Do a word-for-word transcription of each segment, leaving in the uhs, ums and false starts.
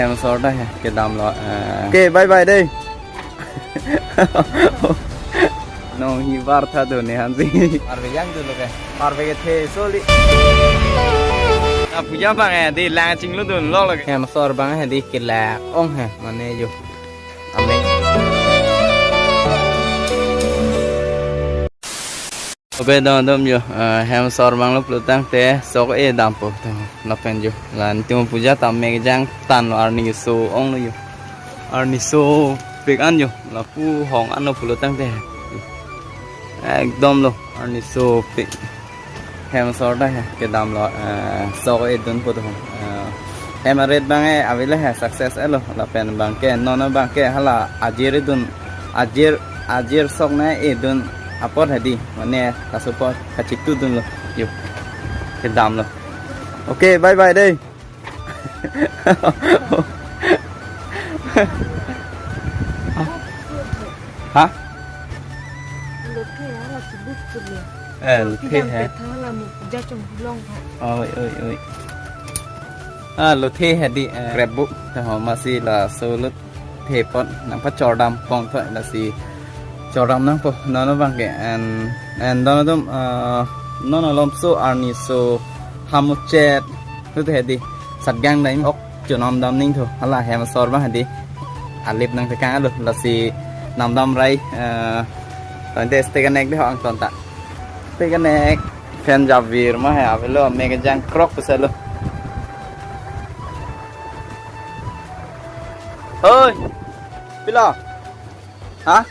Hem asor ta he, kedam lo. Eh. Oke, bye bye dei. Nong hi var tha do ne hansi. Arve jangdunlo ke. Arve kethe soli. Ah, puja abang he, dei lang chingludunlo lo ke. Hem asor abang he, dei kelak ong he, mane jo. Amen. Oke, dong dong jo, eh, hem asor abang lo pulo tangte sok e dampo, dong, lapen jo. La nitum puja ta mek jangtan lo, arni so ong lo jo. Arni sopik an jo, lapu hong an lo pulo tangte. Ekdom lo, arni sopik. Hem asor ta he, kedam lo, eh, sok edunpo dong. Eh, hem aret abang e, avelo he, success elo, lapen abang ke, non abang ke, hala ajir edun, ajir, ajir sok na edun apot he dei, mane kasu apot kachitudunlo, jo, kedam lo. Oke, bye bye dei. Ha? Lothe hala chibuk chule. Eh, lothe he. Pidam petha hala mu puja chom bulong ha. Oi, oi, oi. Ah, lothe he dei, eh, grab bu. Taho masi laso lothe apot nangpachordam pong tho, lasi chordam nangpo, non abang ke, and, and dong dong, ah, non alomso arni so hamuchet, lothe he dei, satgang dai ok, chunom dam ning tho, hala hem asor abang he dei, alip nangtekang alo, lasi namdam rai, eh, tangte stay connect dei ho angton ta. Stay connect, fan javir ma he, avelo, mek jang krok pusalo. Oi, pilo. Ha?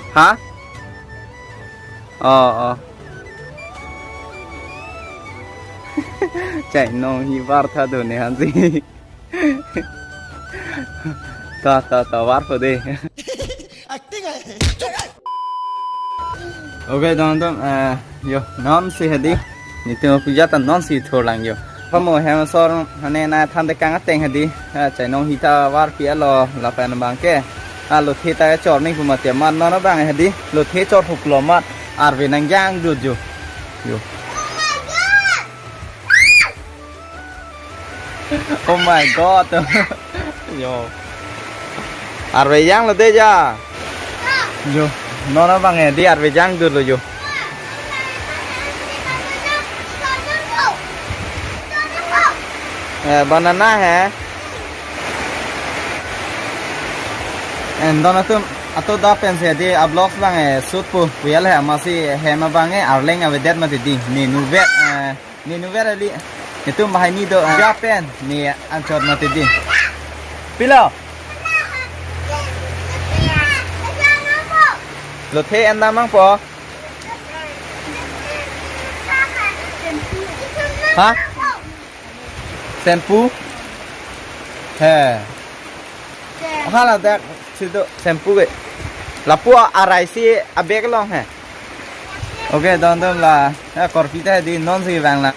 Ha? Oh, oh. Chai nong hi var tha do ne hansi. Ta, ta, ta, varpo dei. Acting hai. Oke, dong dong, eh, jo, non si he dei. Nitum puja ta non si thurlang jo. Pamo hem asor mane nangthan tekang ateng he dei. Ah, chai nong hi ta varpi alo lapen abang ke. Ah, lothe ta chor ning pu mati amat non abang he dei. Lothe chor phuk lo amat arve nangjangdun jo. Jo. Oh my God. Jo. Arve janglo dei ja. Jo. Non abang he dei arve jangdunlo jo. Eh, banana he. And dong atum, ato da pen si dei a-vlogs abang he shoot pu. Pu ya le he, masi hem abang he arleng avedet mati dei. Nenu vet, eh, nenu vet ali. Nitum bahai ni do, eh, ja pen, ne anchot mati dei. Pilo. Lothe en dam nangpo. Ha? Shampoo? He. Hala dak situ shampoo ke. Lapu arai si abag along he. Oke, dong dong la. Ya, korpi ta he dei non si vang la.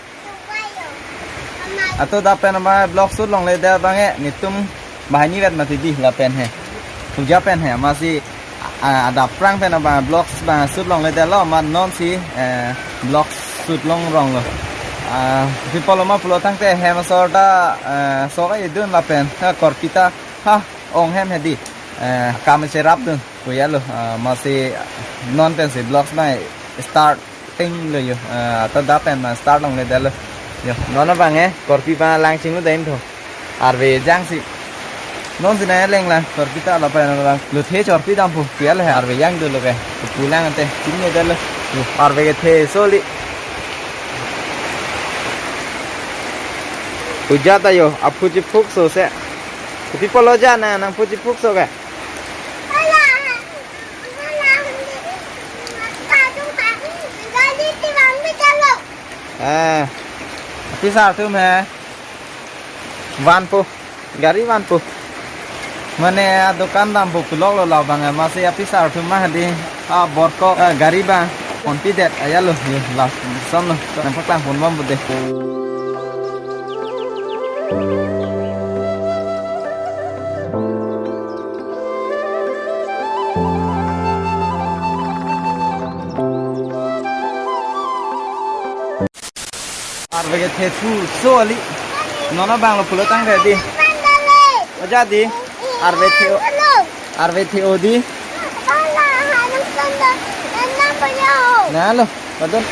Ato da pen abang vlog shoot longledet abang he, nitum bahai ni vet mati dei lapen he. Puja pen he, masi, ah, adap prang pen abang vlogs abang shoot longledetlo, amat non si, eh, vlog shoot longronglo. Ah, pi apotlo ma pulo tangte hem asor ta, eh, sok edun lapen, ha, korpi ta, ha, ong hem he dei. Eh, kam cherapdun, pu ya lo, ah, masi non pen si vlogs abang start ting lo jo, ah, ato da pen ma start longledetlo. Jo, non abang he, korpi abang lang chinglu dam tho. Arve jang si. Non si nang leng lang, korpi ta lapen abang. Lothe chorpi dampo, pu ya le he, arve jangdunlo ke. Pulang ante, chingledetlo. Jo, arve kethe soli. Puja ta jo, aphu chiphukso se. Pi apotlo ja na, nangphu chiphukso ke. Eh, api sar atum he. Vanpo, gari vanpo. Mane adukan dampo pulo lo la abang, masi api sar atum ma he dei, ah, borko, ah, gari abang. Ponpidet, aya lo, ye, la, son lo, nangpaklang ponbom pu dei. Arve kethe thu so ali. Non abang lo pulo tangte di. Oja di. Arve theo. Arve theo di. Nalo. Adon.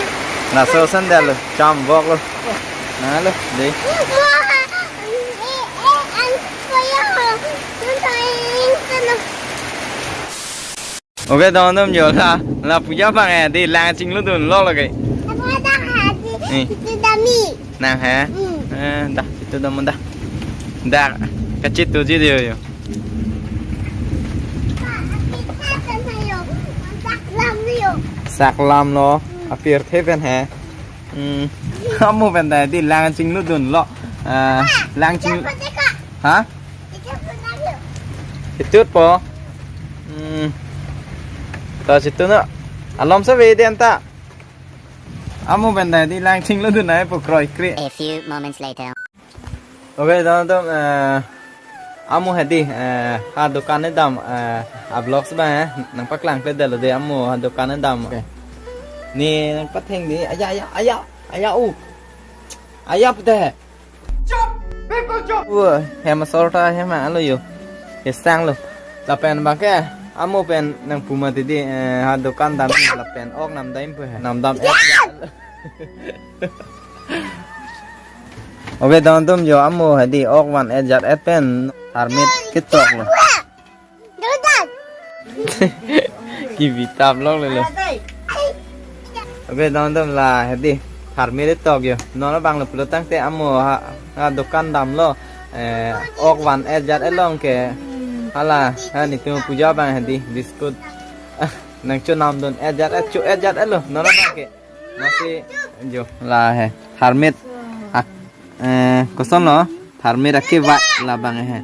Laso sandal lo. Chambok lo. Nalo. Di. Okay, don dom jo la. La puja abang eh, di lang chingludun lok lagi. Apa dah hati? Eh. Itu dami. Nang he? Hmm. Eh, dah, itu dom dah. Dah, kacit tu ji yo yo. Kita kan ayo. Masak lam yo. Sak lam lo. Hmm. Apirthe pen he. Hmm. Amu pen ta di lang chingludun lo. Eh, lang ching. Siapa deka? Ha? Itu pun ayo. Itu po. Hmm. Ta situ na. Alom sa ve den ta. Amu pen ta di lang chingludun ai po kroikre. A few moments later. Okay, don dom, eh, amu hedi, eh, ha dukan dam, eh, a vlogs abang, eh, nangpaklangkle detlo de amu ha dukan dam. Okay. Ni nangpatheng di, aya, aya, aya, aya, u. Aya pute. Chup! Bilkul chup! Wah, hem asor ta hem alo yo. Kesang lo. Lapen abang ke, amu pen nangpu mati di, eh, ha dukan dam, lapen ok namdam pu he. Namdam eh. Okay, don dom jo amu hedi ok van-et jat-et pen tharmit ketok lo. Dudan. Kibi tap lok lelo. Okay, don dom la hedi tharmit ketok yo. Non abang lo pulo tangte amu ha, ha dukan dam lo. Eh, ok van-et jat-et along ke. Hala, ha nitum puja abang hedi biscuit. Ah, nangchonamdun-et jat-et, cho-et jat-et lo. Non abang ke. Masi jo la he. Tharmit. Ak-, eh, koson lo? Tharmit akevat labang he.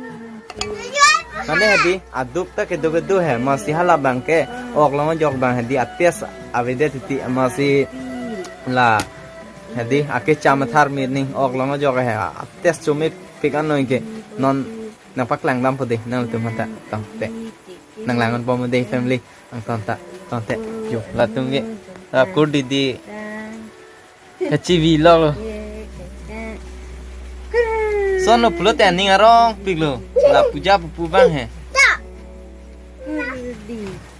Mane hedi, aduk ta kedo kedo he. Masi halabang ke ok long ajok abang hedi a-taste avedet titi, masi la hedi akecham tharmit ning ok long ajok he. A-taste chomepik anoi ke. Non nangpaklang dam po de, nanglitum aphanta. Tangte. Nanglang-un po mo de family. Ang tonta, tonte. Yo, latum ke. La kurdi di. Kachibi lok lo. Son lo pulote aning arongpik lo. La puja pupu abang he.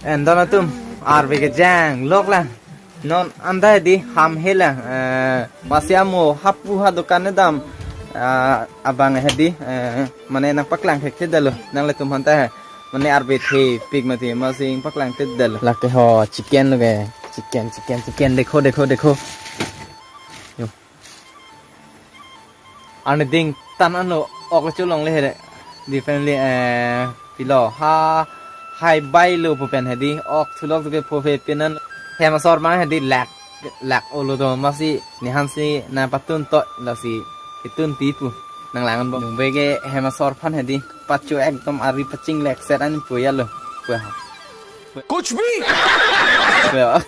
En don atum. Arve kejang lok la. Non anta hedi ham hela, eh, masi amu hapu ha dukan dam, ah, abang hedi, eh, mane nangpaklang thekthe detlo, nanglitum aphanta he, mane arve thepik mati, masi nangpaklang thekthe detlo. Lake ho, chicken lo ke, chicken, chicken, chicken, dekho, dekho, dekho. Yo. Arni ding tan anlo ok cholongle he. Di family, eh, pilo ha hai bai lo pu pen hedi ok thulok ke pho phe pinan hem asor abang hedi lak lak olo do masi nihan si nangpatun to lasi itunpi pu nanglang-un po. Nung bege hem asor aphan hedi pacho ekdom ari pachinglek set an pu ya lo. Pu ha. Kuch bhi! Pu ha.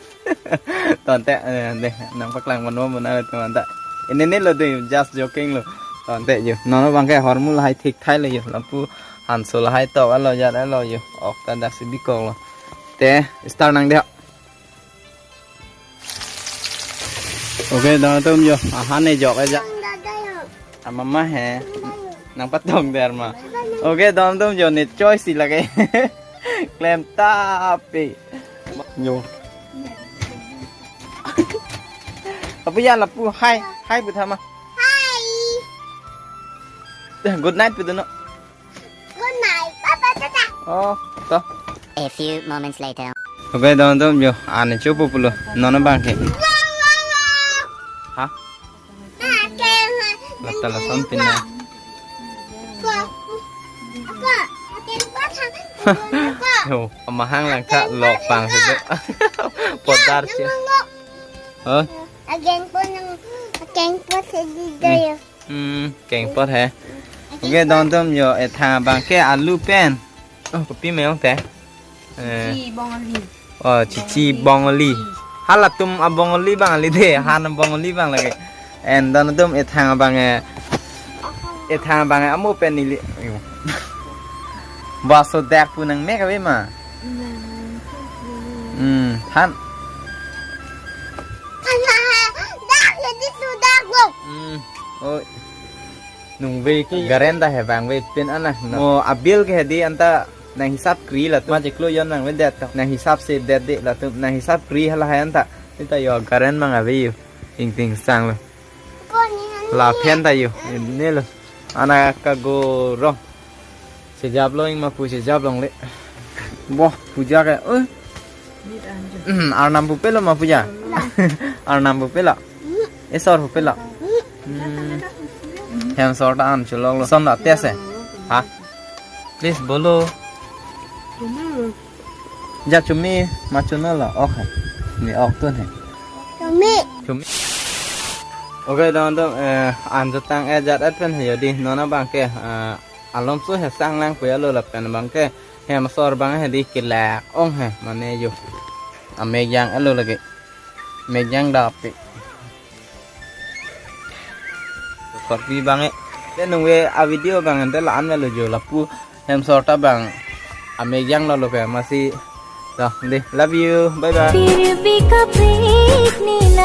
Tonte, eh, de, nangpaklang mano mona le teman ta. Ini ni lo de, just joking lo. Tonte jo. Non abang ke hormu lahai thik thai lo jo. Lampu hanso lahai tok alo jat alo jo. Ok ta dak si bikok lo. Te, start nang de. Okay, don atum jo. Ahan ne jok aja. Amama he. Nangpatong der ma. Okay, don atum jo ne choice si lake. Klem tapi. Yo. Apa ya lapu? Hai, hai pu tha ma. Hai. Eh, good night pu do no. Good night. Papa tata. Oh, to. A few moments later. Okay, don atum jo. Ane chupu pulo. Non abang ke. Ha? Lata lason pina. Yo, amahang lang tha lok pang se do. Podar si. Oh? Again po nang, again po sa dito Hmm. Hmm, keng pot he. Okay, don atum jo, eh, thang abang ke alu pen. Oh, kopi meyong te. Eh. Chichi Bongali. Oh, chichi Bongali. Halatum a Bongali abang ali de, han a Bongali abang lake. En don atum ethang abang eh. Ethang abang eh amu pen neli. Ayo. Baso dak pu nang mek ave ma. Hmm, han. Dak jadi sudah lo. Hmm. Oh. Nungve ke garen ta he bang ve pin ana. Mo abil ke hedi anta nang hisap kri latum. Ma chiklo jon nang ve det to. Nang hisap se det de latum. Nang hisap kri hala hai anta. Ita yo garen mang ave yo. Ingting sang lo. La phen ta yo. Ne lo. Ana kago rong. Sejap lo ing mapu sejap longle. Boh puja ke. Eh. Hmm, Arnam pupe lo ma puja. Arnam pupe lo. Esor pupe lo. Hmm. Hem sor ta an chulok lo. Son la tes e. Ha. Please bolo. Ja chumi ma chuno lo. Ok hai. Ni ok tun hai. Chumi. Chumi. Okay, dong dong, eh, an jutang eh jat at pen hai yo di. Non abang ke, eh, alom so he sang lang puya lo lapen abang ke. Hem sor abang he di kelak ong he mane yo. Amek yang alo lagi. Mek yang dapik. Korpi bang e. Te nungve a video bang ente la-an melo jo lapu hem sor ta bang. Amek yang lo lo ke masi. Dah, deh, love you. Bye bye. फिर भी कभी नहीं